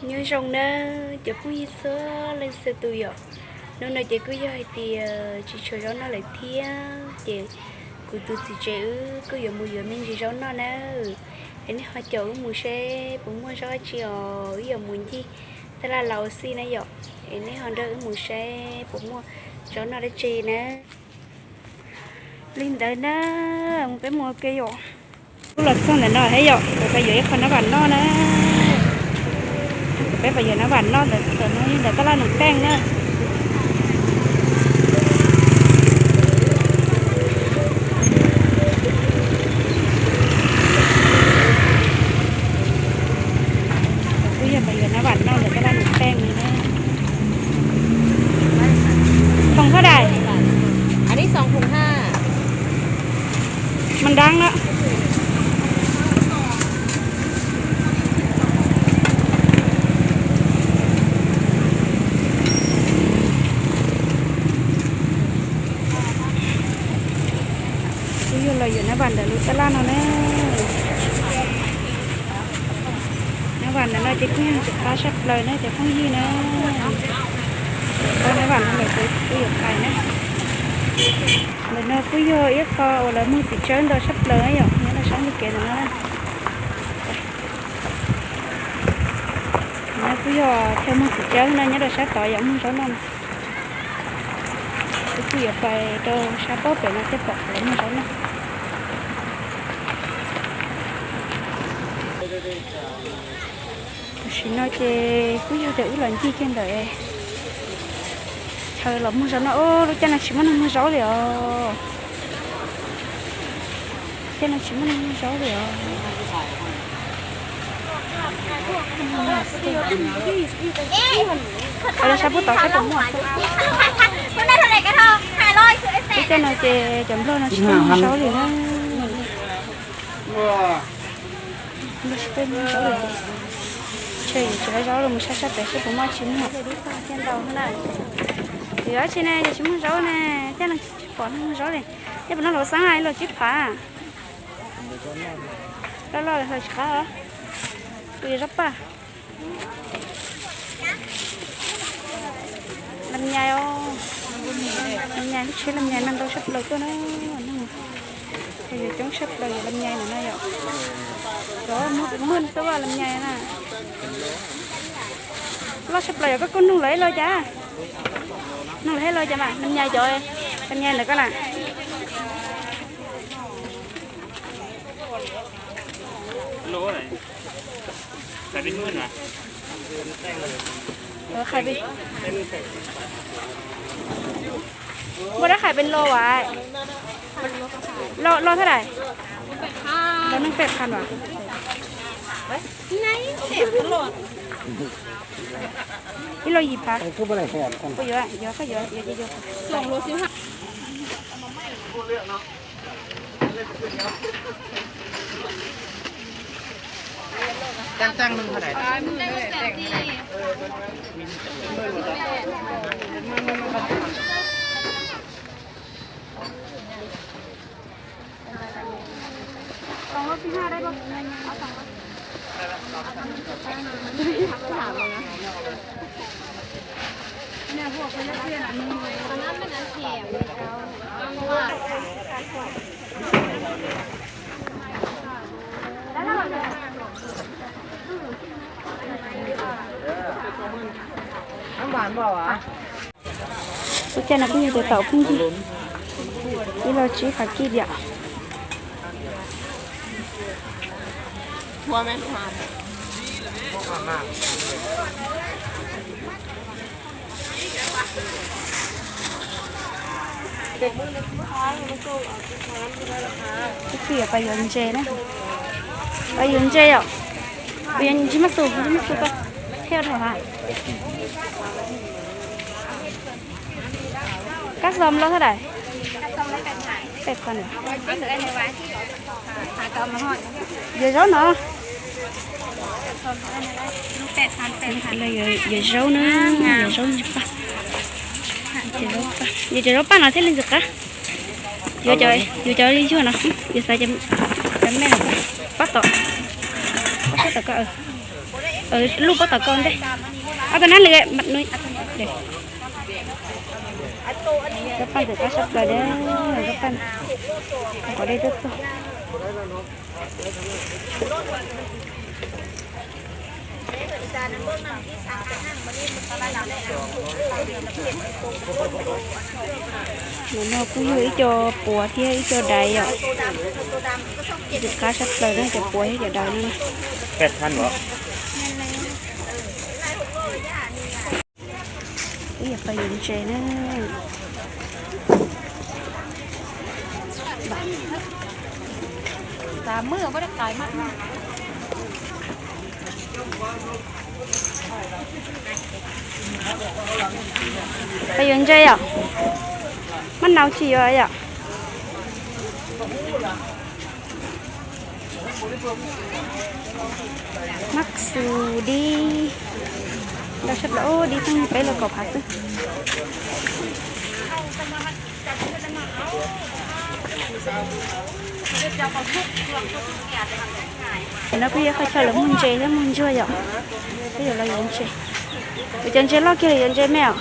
Nyob zoo na cov phooj ywg txhua leej txhua tus yom. Hnub no ces kuj yog hais tias tsis tshuav zaub noj lawm thiab ces kuv tus txiv tsev wb kuj yuav mus yuav me ntsis zaub noj na. Es nej ho caum wb mus seb puas muaj zaub dab tsi os, wb yuav mus ncig taj laj Laus Xij na yom. Es nej ho nrog wb mus seb puas muaj zaub noj dab tsi na. Li ntawd na, mus peb mus ua ke yom. Kuj los txog ntawm no thiab yom, kuv pais yuav ib qho nab vam noj na. Kuv peb pais yuav nab vam noj ntawm, ntawm no, ntawm taj laj Nus Teej na. Kuj yog pais yuav nab vam noj ntawm taj laj Nus Teej na. Thùng hva đài? Màu đắng đó. Kuj yog los yuav nab vam ntawm lub taj laj no na. Nab vam ntawm no ces kuj yog ntxim qab saj plaws na cov phooj ywg na. Tau nab vam no lawm ces kuj yuav pais na. Ntawm no kuj yog ib qho uas lawv muag txiv tsawb ntau saj plaws na yom, nyob rau sab ntug kev ntawm no na. No kuj yog chaw muag txiv tsawb no nyob rau sab tod yom, muag zaub noj. Kuv kuj yuav pais rau sab pob pem no thiaj pom qhov lawv muag zaub noj. Tam sim no ces kuj yog tias wb los ncig kiag ntawm chaw los muag zaub noj. Lub caij no tsis muaj neeg muag zaub li os. Caij no tsis muaj neeg muag zaub li os. Lawv sab pub tod sab pem muaj. Lub caij no ces cov nplog no tsis muaj neeg muag zaub li na. Nplog tsis muag zaub li. Ntshe yuav tsis lawv zaub los mus saib sab pem seb puas muaj tsis muaj. Yuav dab tsi ne, yog tsis muag zaub ne, caij no tsis pom neeg muag zaub li. Yog puas noj los xab ib los tsib phav. Loj loj li hlawv tsis qab os. Kuv yuav zaub paj. Lam nyai os. Lam nyai, lub tsheb lam nyai no ntau saj plaws tuaj na. Yuav coob saj plaws yuav lam nyai ntawm no yom. Cov muag muag tuaj lam nyai na. Loj saj plaws yom, koj kuj nug lawv ib lo cas. Nug lawv ib lo cas mas lam nyai cov, lam nyai ntawm koj na. Muaj rab khais pes lo as? Lo, lo thaj dais? Lo neej pem qhas as? Ib lo yim phav. Yuav, yuav, yuav, yuav, yuav. Lub caij no kuj yog tus taum pheej yig, ib lo tsib phav kij diam. Ib txhij yuav pais yuav ntses na. Pais yuav ntses yom. Pais yuav ntsis maj xus, ntsis maj xus koj thiaj dhau ha. Kab xom loj thaj dais? Peb phav na. Yuav zaub no. Yuav zaub na, yuav zaub ntsis paj. Yuav cov zaub paj no thiaj li ntxim qab. Yuav cov, yuav cov yuag no, yuav xav cov me no pab tom, pab sab tom ko. Lub pob tau koj ntej. Ob tug nab nws, kab paj ntxim qab sab plaws, kab paj, qhov dej tuaj txog. Ntawm no kuj yog ib co puav thiab ib co dais yom. Ntxim qab sab plaws na, cov puav thiab cov dais no na. Wb yuav pais yuav ntses na. Pais yuav ntses yom. Mab nau tsis yuav yom. Mab xus dib ntau sab plaws, dib pheej peb los kaum phav xwb. Tam no kuj yog qhov chaw lawv muag ntses thiab muag ntsuag yom. Peb yuav los yuav ntses. Kuv cov ntses loj kiag li, yuav ntses me os.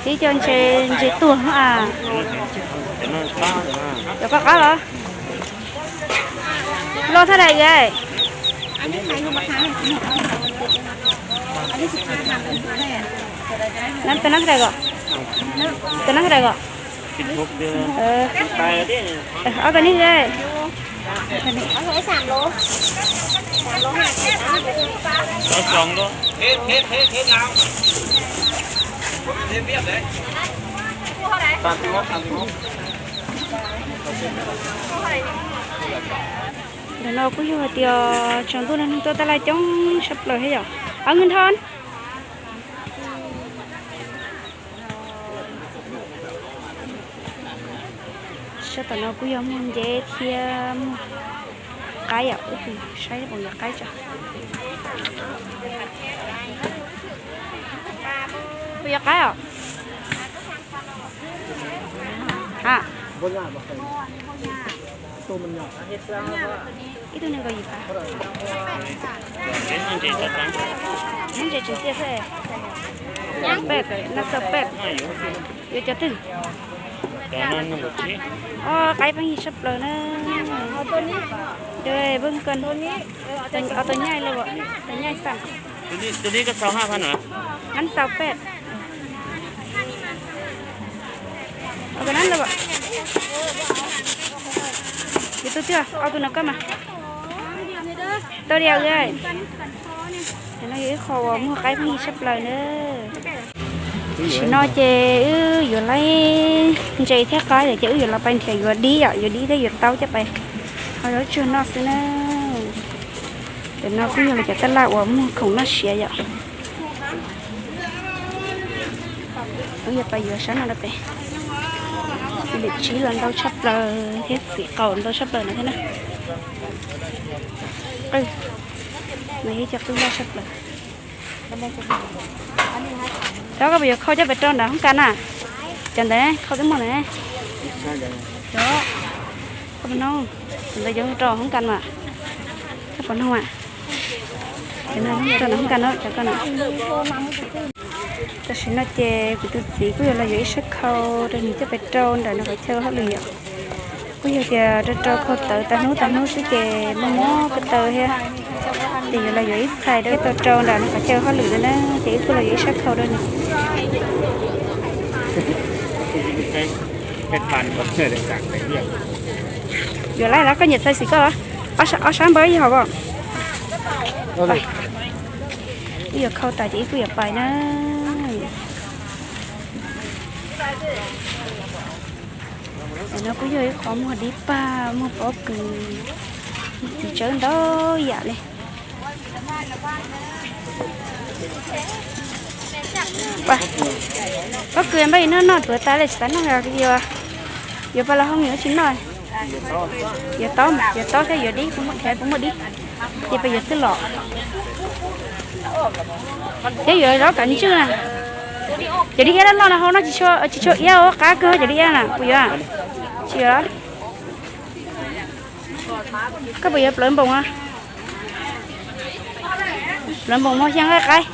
Tib co ntses, ntses tuag no a. Cov qab qab los loj thaj dais. Tus nab thaj dais kom, tus nab thaj dais kom. Ob tug nab thaj dais. Ntawm no kuj yog hais tias tsaus ntuj no neeg tuaj taj laj coob tshaj plaws thiab yom. Ob, nkawd nrho. Sab tom no kuj yog muag nceb thiab muag qaib yom, wb tus saib puas yuav qaib tso. Puas yuav qaib os? A, ib tug nees nkaum yim phav. Muab ntses tseem tiaj xwb. Peb, no xaus peb. Yuav cov twg? Qaib pheej yig tshaj plaws na. Tus nyaij los, tus nyaij xam. Tus nyaij xaus peb. Tus nyaij los, yus tus twg, ob tug no koj mas. Tau diam. Tam no yog ib qho uas muag qaib pheej yig tshaj plaws na. Tam sim no ces wb yuav laib ntses thiab qaib lawm ces wb yuav los pais nrhiav yuav dib yom, yuav dib thiab yuav taub coj pais hau zaub tsuag noj xwb na. Tam no kuj yog lawv cov taj laj uas muag khoom noj siav yom. Wb yuav pais yuav sab no rau pem. Lwm tsib los ntau tshaj plaws thiab txiv qaub ntau tshaj plaws no thiab na. Qwj, no yog ib co qwj loj tshaj plaws. Cov koj puas yuav khau coj pem rau nram hoob kas na? Cov ntawd khau twb muaj na. Cov, koj puas noog? Cov ntawd yuav rau hoob kas mas. Koj puas noog mas? Cov no rau nram hoob kas no, cov koj no. Tam sim no ces kuv tus txiv kuj yuav los yuav ib sab khau rau nws coj pem rau nram nws qhov chaw hauj lwm yom. Kuj yog tias rau rau khau tawv tas hnub tas hnub xwb ces muaj muab ko taw thiab. Ces yuav los yuav ib txhais rau tau rau nram nws qhov chaw hauj lwm no na, ces wb kuj los yuav ib sab khau rau nws. Yuav lawm los koj nyiam txhais xim koj los? Ob sab npawb ib hom os. Wb yuav khau tas ces wb kuj yuav pais na. Tam no kuj yog ib qho muag dib pag, muag pob kws, muag txiv tsawb ntau yam li. Pob kws npaj yuav noj noj tuav tas li tsis tas noj, yuav, yuav pab los hoob yuav tsis noj. Yuav taub, yuav taub thiab yuav dib, kuv muaj dib, ces pab yuav txwj los. Thiab yuav zaub kav ntswj na. Cov dib iab loj loj no hau no tsis tshua iab, qab kawg cov dib iab na, puas yuav? Tsis yuav. Koj puas yuav plawv npoos a? Lawv npam muaj xyab nqaij qaib.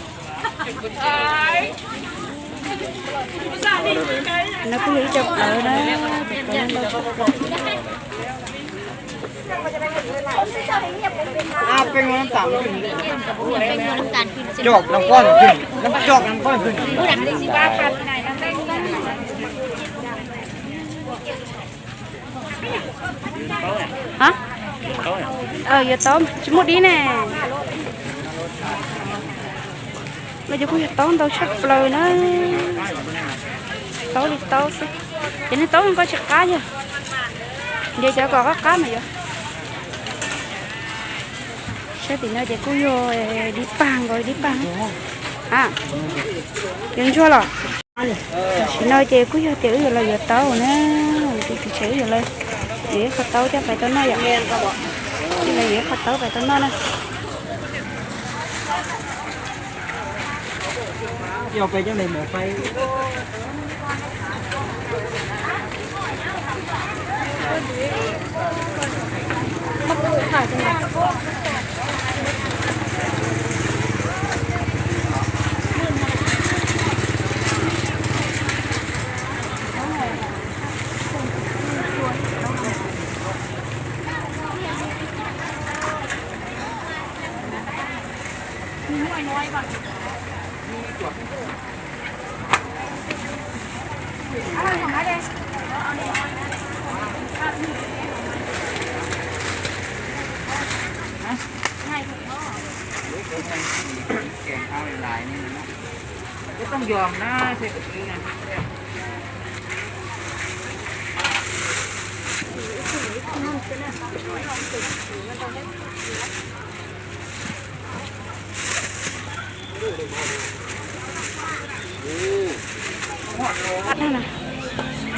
No kuj yog ib co plawv na. Hab, yuav taub tsis muaj dib ne. No ces kuj yog taub ntau tshaj plaws na. Taub li taub xwb. Ces neeg taub zoo nkauj tsis qab yog. Ntiav cov kom qab qab mas yuav. Saib tim no ces kuj yog dib pag nkaus dib pag. A, yuav ntsuag los. Tam sim no ces kuj yog tias wb yuav los yuav taub na. Tus tsev wb yuav los yuav ib qho taub coj pais tau noj yom. Wb los yuav ib qho taub pais tau noj na.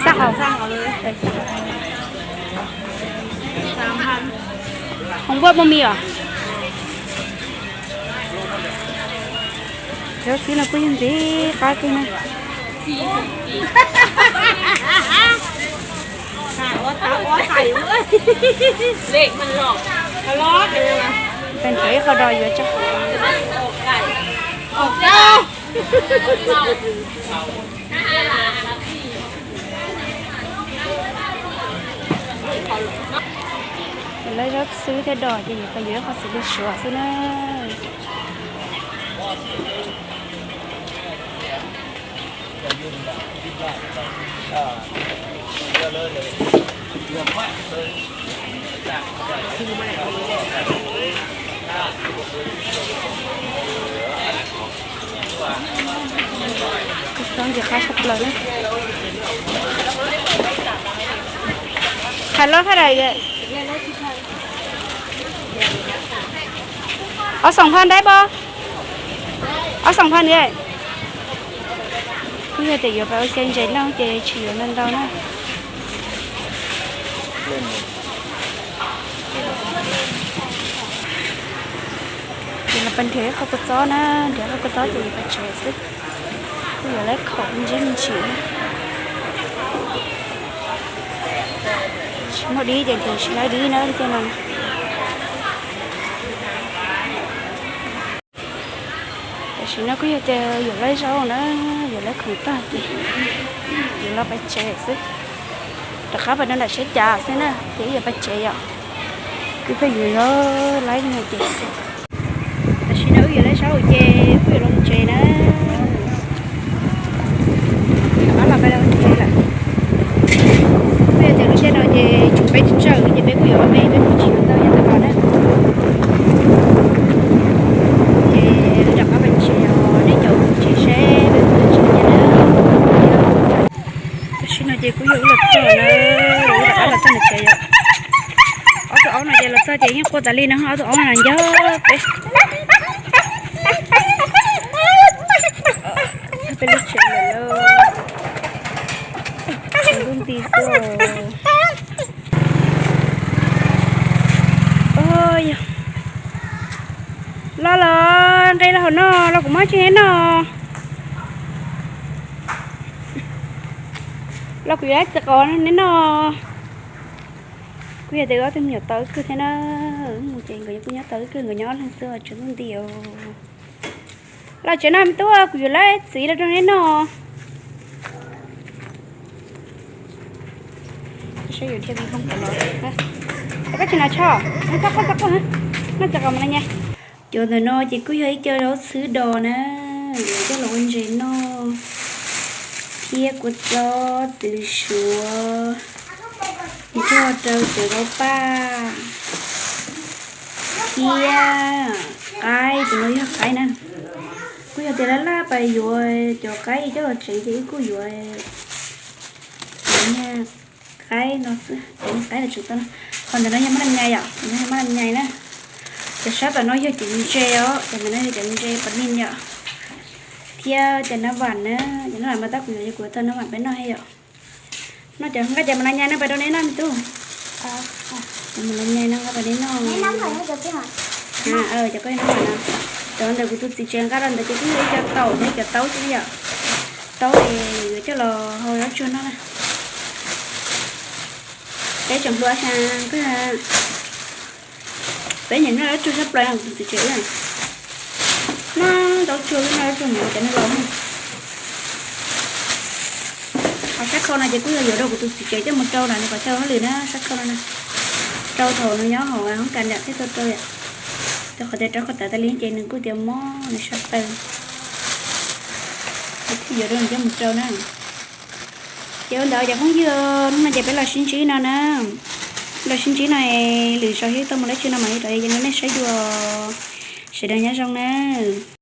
Xab hauv. Hoo npuaj muaj mis os. Cov xwb no kuj yog ntxim qab kawg na. Pes nrhiav ib qho dos yuav tso. Lawv zaub xwb thiab dos ces yuav pes yuav ib qho xws li suav xwb na. Qab tshaj plaws na. Qhov loj thaj dais. Ob xoom pha dais pab. Ob xoom pha ni. Kuj yog tias yuav pab ua ke ntses loj ces tsis yuav ntau ntau na. Ces los pab nrhiav qhov kua txob na, nrhiav qhov kua txob ces yuav pab tsev xwb. Kuj yuav lawv khaum ntsis ntsis. Tsis muaj dib ces nrhiav tsis laib dib na tej no. Tam sim no kuj yog tias yuav laib zaub na, yuav laib khoom tag ces yuav los pab tsev xwb. Rov qab pab nram tsheb cas xwb na ces wb yuav pab tsev yom. Kuj pheej yuav laib no ces. Tam sim no wb yuav laib zaub ces wb yuav los tsev na. Rov qab los pab los tsev lawm. Kuj yog tias lub caij no ces tsuas peb tsis tsawg ces peb kuj yuav ob peb, peb kuj tsis yuav ntau yam tau los na. Ces wb rov qab pab tsev os, nej caum kuv tsev seb peb mus tsev cas na. Tam sim no ces kuj yog wb los txog na, wb rov qab los txog nram tsev yom. Ob tug aub no ces los txog ces yeej qua tas li no, ob tug aub no ncog peb, txog peb lub tsev lawm lauj. Tsev ntuj nti xwb. Yog los los nqe los hauv no los kuv muab tsis neb noj. Los kuv yuav txiv qos neb noj. Kuj yog tias ob tug me nyuam tau ib kawg thiab na, wb mus ces nkawd kuj nyob tau ib kawg, nkawd nyob ob leeg xwb tsev ntuj nti os. Los tsev no me tub, kuv yuav lab txiv rau rau neb noj. Saib yus thiaj li poob tau los. Koj tsis noj tshoj, noj txog qos mas los nyai. Cov ntawm no ces kuj yog ib co zaub txhwb dos na, coj los ua ntses noj, thiab kua txob txiv lws suav, nrog rau cov zaub paj, thiab qaib, tus no yog qaib na. Kuj yog tias laj laj pais yuav cov qaib coj los tsev ces wb kuj yuav cov niag qaib no xwb, cov niag qaib los tsev tau na. Qhov ntawm no yog mab laj nyai yom, tus no yog mab laj nyai na. Cov sab tom no yog cov ntses os, cov ntawm no yog cov ntses pas nin yom, thiab cov nab vam na, cov nab vam mas tab kuv yuav, kuv yuav tau nab vam peb noj thiab yom. No cov nqa cov mas los nyai no pais rau neb noj me tub. Cov mas los nyai no nqa pais neb noj. Cov peb noj mas no, cov ntawm kuv tus txiv tsev nqa los ntawd ces kuj yog ib co taum thiab cov taub xwb yom. Taub es yuav coj los hau zaub tsuag noj na. Peb tseem hlua xyoo, peb nyiam noj zaub tsuag tshaj plaws no kuv tus txiv tsev. Noj zaub tsuag, noj zaub tsuag mus cov neeg laus. Ho sab khau no ces kuj yog yuav rau kuv tus txiv tsev coj mus rau na, nws kom chaw hauj lwm na, sab khau no na. Rau thaum nws nyob hauv hoob kas nram thiab tau rau yom. Rau qhov tias rau qhov tawv tas li ces nws kuj tias mob nws sab plaws, thiaj yuav rau nws coj mus rau na. Ces ua ntawd cov phooj ywg, hnub no ces peb los sib ntsib no na, los sib ntsib no, lwm zaus yog tau mus lab tsuag no mam li rov qab los nej saib dua, sawv daws nyob zoo na.